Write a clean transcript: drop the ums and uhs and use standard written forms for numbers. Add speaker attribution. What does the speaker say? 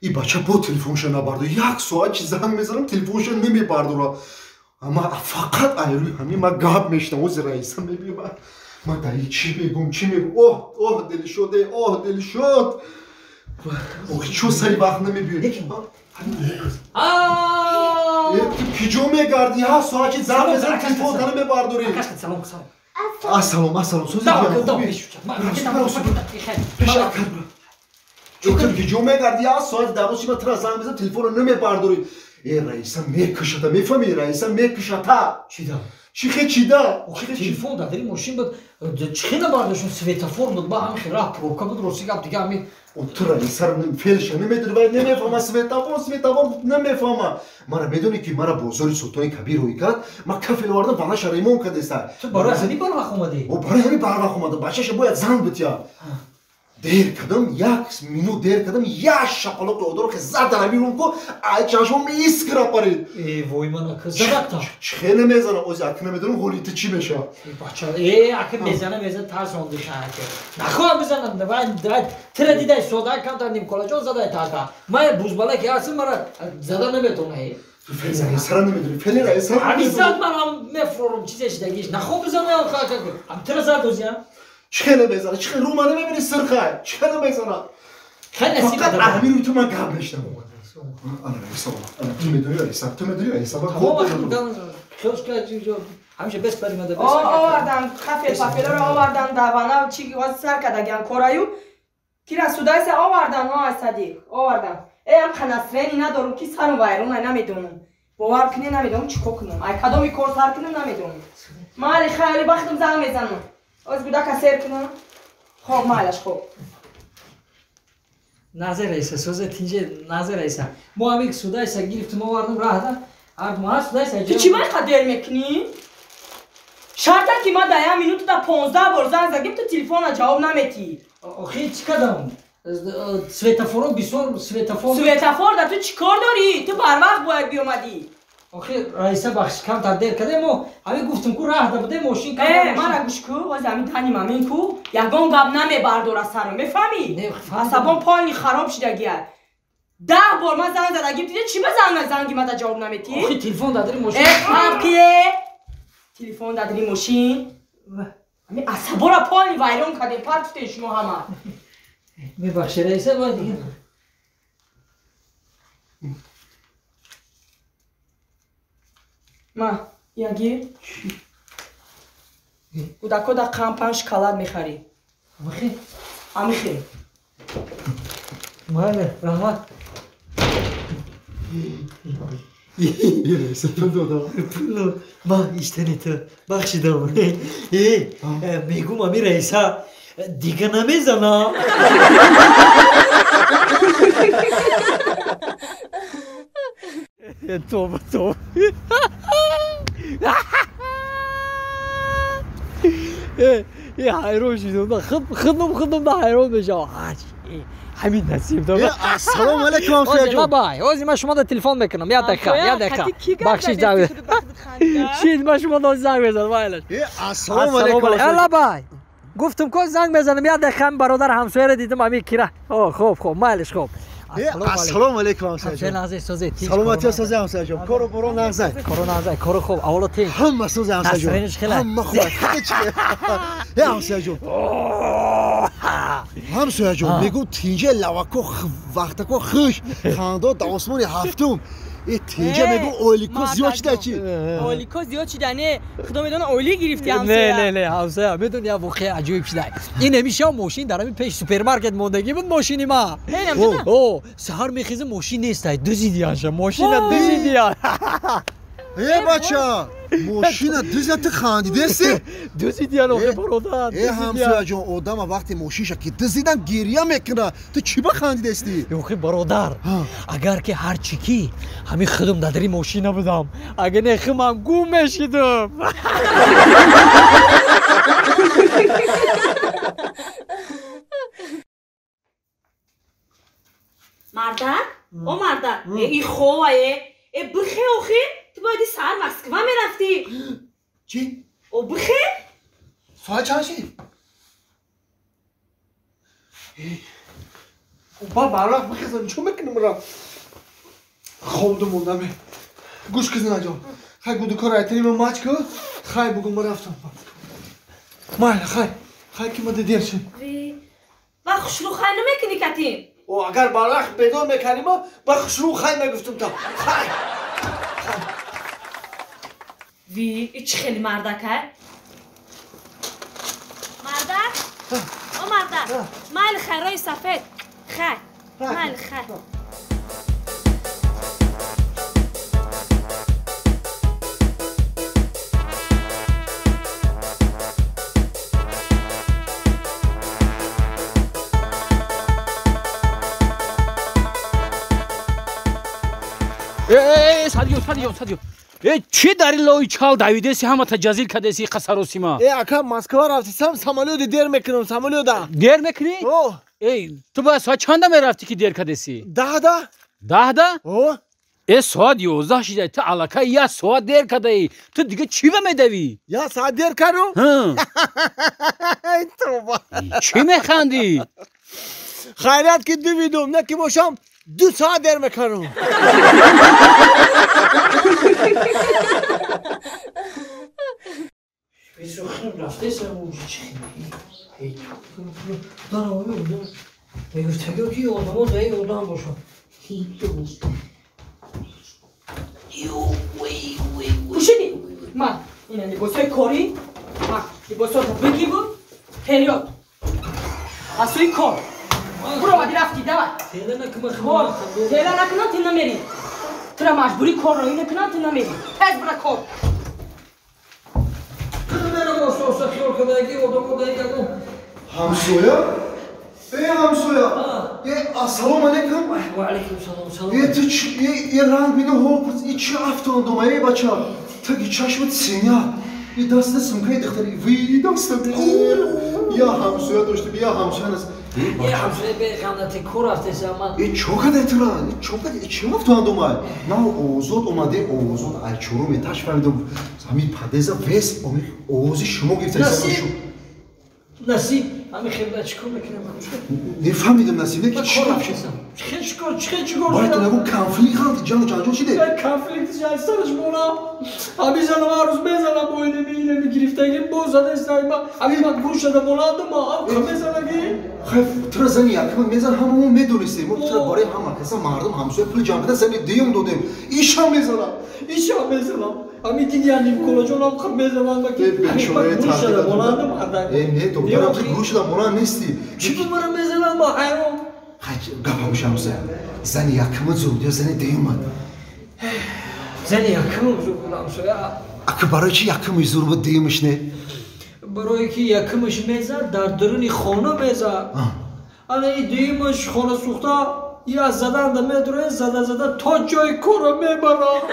Speaker 1: И бача бо телефонша набардор. Як соат чи занг мезанам, телефонша намебардора. Ама фақат айрӯи ҳамин ма гап мешинам. Ози Раиса мебиёмад. Ма дар чӣ мегум, чӣ мегум? Оҳ, оҳ, Дилшод, оҳ, Дилшод. Охи чо сари вақт намебиёӣ? Ту киҷо мегардӣ? Ҳафт соат чи занг мезанам, телефонта намебардорӣ.
Speaker 2: Салом, салом.
Speaker 1: Ассалом, ассалом. Сӯзи ту киҷо мегардӣ? Ҳафт соат дар рӯзи ма тура занг мезанам, телефонро намебардорӣ. Э, Раиса мекушата, мефаҳмӣ? Раиса мекушата.
Speaker 2: Чида?
Speaker 1: Чӣ хе чида?
Speaker 2: Телефон дар дари мошин буд. Чӣ хе набардоштум? Светофор буд, ба ҳамин раҳ пробка буд, рости гап дига ҳамин.
Speaker 1: Ту Раисаро фелша намедонӣ, вай намефаҳма светофор, светофор намефаҳма. Мара медонӣ ки мара бозори Султони Кабир рӯй кард, ма кафел овардам, ванаша ремонт кардеста.
Speaker 2: Ту барои ҳамин барвақт омадӣ?
Speaker 1: О, барои ҳамин барвақт омадам. Бачаша бояд занг битя. Дер кардам, як минут дер кардам, як шапалоқи одоро ки зад дар ҳамин рӯм ку, ай чашмом искра парид.
Speaker 2: Э, вой мана задакта.
Speaker 1: Чӣ хеле мезанам, ози ака намедонам ҳоли ту чӣ мешавад.
Speaker 2: Бача, э, ака мезана, мезана тарсонди шаҳаке. Нахоҳам бизанам, давай, давай, тира дидай сода камтар нимколаҷон задай тарта. Ман бузбала ки ҳастам, мара зада наметонай.
Speaker 1: Ту фели Раисара намедонӣ, фели Раисара.
Speaker 2: Ҳамин зад ман ҳам мефурорам чизе шидагиш. Нахоҳам бизанам, ҳам тира зад озиям.
Speaker 1: Чӣ хеле мезана? Чӣ хеле рӯ мана мебинӣ сирхай? Чӣ хеле мезана? Фақат ҳамин рӯи ту ман гап мешнавам. Ана Раиса, ана ту медонӣ Раиса, ту медонӣ Раиса, ман
Speaker 2: ҳамеша бес паримада
Speaker 3: бес. Овардан кафел пафелоро овардан, давана чи сар кардагиан кораю. Кира судайса овардан, ҳо аз Садиқ овардан. Э, ам ханасрени надорум ки сарум вайрон, ай намедонам. Бовар кунӣ намедонам чӣ кор кунам. Ай кадоми кор сар кунам намедонам. Майли хайли бахтам занг мезанам. Оз гудака сер кунам. Хоб, майлаш, хоб.
Speaker 2: Назар Раиса, сӯзе тинҷе, Назар Раиса. Мо ҳамин судайса гирифтум овардум раҳда. Ма судайса.
Speaker 3: Ту чӣ майқа дер мекунӣ? Шарта ки ма дар як минуту да 15 бор занг задим, ту телефона ҷавоб наметӣ.
Speaker 2: Охи чӣ кардам? Светофоро бисёр светофор.
Speaker 3: Светофор да ту чӣ кор дорӣ? Ту барвақт бояд биомадӣ.
Speaker 2: Охи Раиса бахш камтар дер кардем, мо ҳамин гуфтум ку раҳда будем мошин.
Speaker 3: Э, мара гӯш ку, оз ҳамин дани мамин ку, ягон гап намебардора сарам, мефаҳмӣ? Асабон полни хароб шидагия. 10 бор ман занг задагим, ту чӣ ба занги мада ҷавоб наметӣ?
Speaker 2: Охи телефон дар дари мошин.
Speaker 3: Э, фарқие? Телефон дар дари мошин. Ҳамин асабора полни вайрон кардем, партуфтем шумо ҳама.
Speaker 2: Мебахши Раиса, бояд дига.
Speaker 3: Ма, ягир. Кӯдако да қампан шоколад мехарӣ.
Speaker 2: Амихе?
Speaker 3: Амихе.
Speaker 2: Майли, раҳмат.
Speaker 1: Раиса пул додам.
Speaker 2: Пул дод. Ма иштани ту бахшидам. Э, мегум ами Раиса дига намезанам. Тоба, тоба. Ҳайрон шудам, худам да ҳайрон мешавам. Ҳамин насиб дорад.
Speaker 1: Ассалому алайкум ҳамсояҷон.
Speaker 2: Бабай, ҳозир ман шумо да телефон мекунам. Як дақиқа, як дақиқа. Бахшиш занг. Шид, ман шумо да занг мезанам, майлаш.
Speaker 1: Ассалому алайкум.
Speaker 2: Лабай. Гуфтум ко занг мезанам, як дақиқа бародар ҳамсояро дидам ҳамин кира. О, хуб, хуб, майлаш, хуб.
Speaker 1: Ассалому алайкум ҳамсояҷон. Саломатӣ сози ҳамсояҷон. Кору боро нағзай.
Speaker 2: Кору нағзай, кору хуб, аввало тинҷ.
Speaker 1: Ҳама сози ҳамсояҷон. Ҳама хуб. Э ҳамсояҷон. Ҳамсояҷон, мегӯм тинҷа лавако вақтако хуш, хандо дар осмони ҳафтум. Э тинҷа мегӯм ойлико зиёд шида чи?
Speaker 3: Ойлико зиёд шида не, худо медона ойлӣ гирифти ҳамсоя.
Speaker 2: Не, не, не, ҳамсоя, медони як воқеа аҷоиб шида. Ин ҳамиша мошин дар ҳамин пеш супермаркет мондагӣ буд мошини ма. О, саҳар мехезам мошин нестай, дуздидиянша, мошина дуздидиян.
Speaker 1: Э бача, мошина дузда ту хандидеси?
Speaker 2: Дуздидиян охе бародар.
Speaker 1: Э ҳамсояҷон, одама вақте мошинша ки дуздидан гиря мекунад, ту чӣ ба хандидести?
Speaker 2: Охе бародар, агар ки ҳар чӣ ки ҳамин худам дар дари мошина будам, агар не худам гум мешидам.
Speaker 3: Мардак, о мардак, и хова е, э бихе охе. Ту бояди саҳар Москва мерафтӣ.
Speaker 1: Чӣ?
Speaker 3: О бихе?
Speaker 1: Соат чанд шид?
Speaker 4: Ба барвақт бихезам, чӣ мекунам ра? Хобда мондам. Гӯш ки зинаҷон. Хай гудукор айтани ма мач ку. Хай бугум ма рафтам. Майла хай. Хай ки ма дер шид.
Speaker 3: Ва хушрӯ хай намекунӣ катим?
Speaker 4: О, агар барвақт бедор мекардӣ ма, ба хушрӯ хай мегуфтум та. Хай.
Speaker 3: Ви, и чӣ хели мардакай? Мардак? О мардак, майли хайрои сафед. Хай, майли хай.
Speaker 5: Э, садиё, садиё, садиё. Э, чӣ дар ин лои чал давидеси, ҳамата ҷазил кардеси қасаросима?
Speaker 4: Э, ака, Москва рафтисам, самолёти дер мекунам, самолёта.
Speaker 5: Дер мекунӣ?
Speaker 4: О.
Speaker 5: Э, ту бояд соат чанда мерафтӣ ки дер кардеси?
Speaker 4: 10-да.
Speaker 5: 10-да?
Speaker 4: О.
Speaker 5: Э, соат 11 шида, ту аллакай як соат дер кардаӣ. Ту дига чӣ ба медавӣ?
Speaker 4: Як соат дер кардум?
Speaker 5: Ҳа.
Speaker 4: Тоба.
Speaker 5: Чӣ механдӣ?
Speaker 4: Хайрат ки дувидум, на ки бошам 2 соат дер мекардум.
Speaker 2: Мегуфтагиё ки одамо даи одам бошанд.
Speaker 3: Пӯшидӣ? Ма, ина либосҳои корӣ, ма либосҳоро бигиву вперёд. Аз сӯи кор. Буромадӣ рафтӣ, давай.
Speaker 2: Тела накунам.
Speaker 3: Тела накунам, ту намерӣ. Тура маҷбурӣ кор роӣ накунам, ту намерӣ. Тез бура кор.
Speaker 1: Ҳамсоя? Э, ҳамсоя! Э, ассалому алайкум.
Speaker 2: Ва алайкум салом, салом.
Speaker 1: Э, ту чӣ, э, ранг бино ҳопурс, э, чӣ афтондум, э, бача? Таги чашмат синя. Э, даста сумкаи духтари, ви, даста би. Я ҳамсоя доштем, я ҳамсоя нест.
Speaker 2: Э, ҳамсоя беғамнати кор рафтеса ман.
Speaker 1: Э, чо кадай тура? Э, чо кадай? Э, чӣ афтондум, ай? На, озод омаде, озод, ай, чорум этаж фаҳмидум. Ҳамин падеза вес, овози шумо гирифта.
Speaker 2: Насиб. Насиб. Ҳамин хелда чӣ кор мекунам?
Speaker 1: Нефаҳмидам, Насиб, не ки чӣ
Speaker 2: рафтесам? Чӣ чӣ кор, чӣ чӣ кор?
Speaker 1: Бояд ту нагу конфликт ҳалти, ҷану ҷанҷол шиде?
Speaker 2: Конфликт шайстанаш монам. Ҳамин занам ҳар рӯз мезанам бо инами инами гирифтагим, боз задестай ма. Ҳамин ман гӯш шада монандум, ҳам мезанаги.
Speaker 1: Хай, тура зани якма мезан, ҳама мо медонистем. Мо тура барои ҳама каса мардум ҳамсоя пул ҷамъ карда зани дуюм додем. Ишам мезанам.
Speaker 2: Ишам мезанам. Ҳамин диди ҳамин колаҷонам хаб мезанам ки гӯш шада монандум ҳардак.
Speaker 1: Э, не, духтарам, ту гӯш шада монанд нести.
Speaker 2: Чӣ бу мара мезанам, ма ҳайрон.
Speaker 1: Хай, гапам ҳамсоя. Зани якма зуд ё зани дуюмат?
Speaker 2: Зани якма зуд буд ҳамсоя.
Speaker 1: Ака барои чи якмаш зур буд, дуюмаш не?
Speaker 2: Барое ки якмаш мезад, дар дуруни хона мезад. Ана и дуюмаш хона сӯхта, я заданда медуре, зада зада то ҷои корро мебарад.